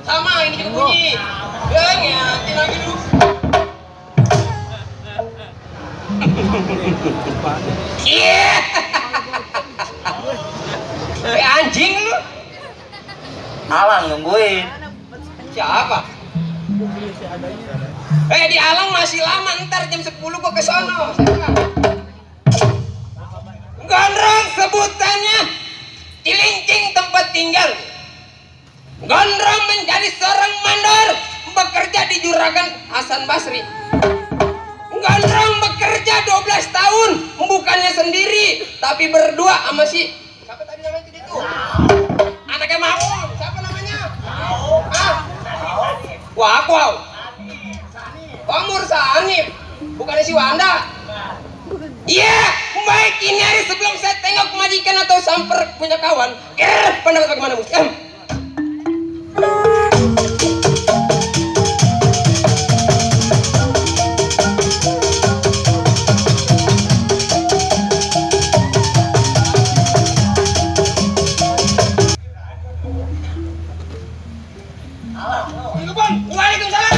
Sama ini juga bunyi. Ya ngiatin lagi lu. Iya. Anjing lu. Alang nungguin. Siapa? Di Alang masih lama, ntar jam 10 gua ke sono. Gondrong sebutannya Cilincing tempat tinggal. Gondrong menjadi seorang mandor, bekerja di Juragan Hasan Basri. Gondrong bekerja 12 tahun, bukannya sendiri, tapi berdua sama si siapa tadi namanya itu? Anaknya Maul, siapa namanya? Wow. Omur Sanif, bukannya si Wanda? Iya, baik ini hari sebelum saya tengok majikan atau samper punya kawan. Pendapat bagaimana, Mus? Waalaikumsalam.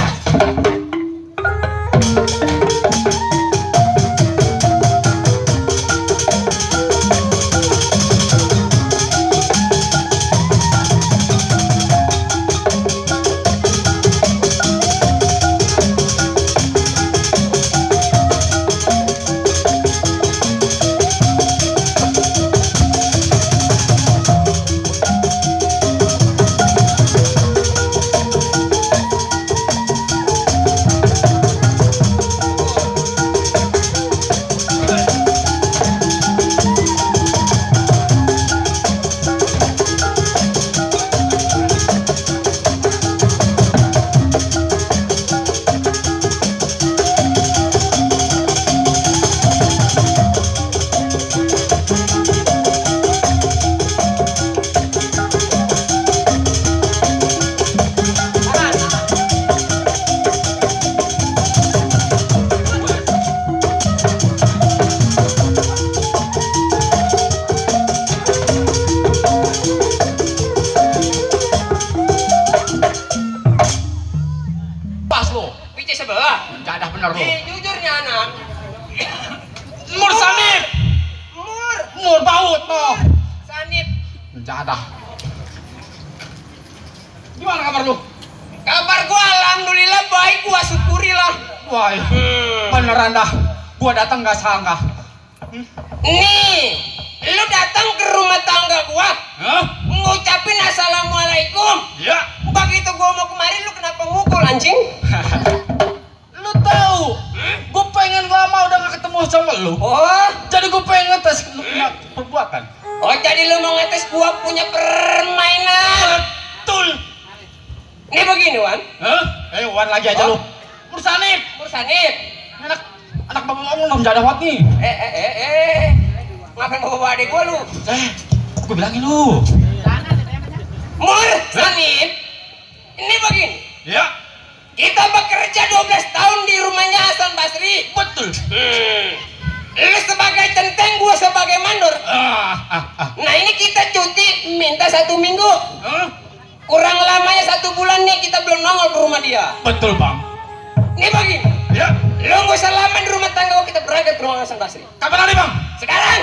Jujurnya anak. Mur Sanif. Mur baut toh. Sanif. Mencadah. Gimana kabar lu? Kabar gua alhamdulillah baik, gua syukurilah. Wah, beneran dah. Gua datang gak sangka. Nih, lu datang ke rumah tangga gua. Hah? Ngucapin assalamualaikum. Ya. Begitu gua mau kemarin lu kenapa mukul anjing? Lu tahu? Gua pengen lama udah gak ketemu sama lu. Oh, Jadi gua pengen ngetes lu punya perbuatan. jadi lu mau ngetes gua punya permainan. Betul. Ini begini, Wan. Hah? Wan lagi aja lu. Mur Sanif. Mursanif. Anak bapak lu belum jadi wat nih. Ngapain bawa adek gua lu? Gua bilangin lu. Mursanif. Ini begini. Ya. Kita bekerja 12 tahun di rumahnya Hasan Basri. Betul. Lu sebagai centeng, gua sebagai mandor. Nah ini kita cuti minta 1 minggu. Kurang lamanya 1 bulan nih kita belum nongol ke rumah dia. Betul bang. Ini begini. Ya. Lu gak usah lama di rumah tangga, kita berangkat ke rumah Hasan Basri. Kapan hari bang? Sekarang.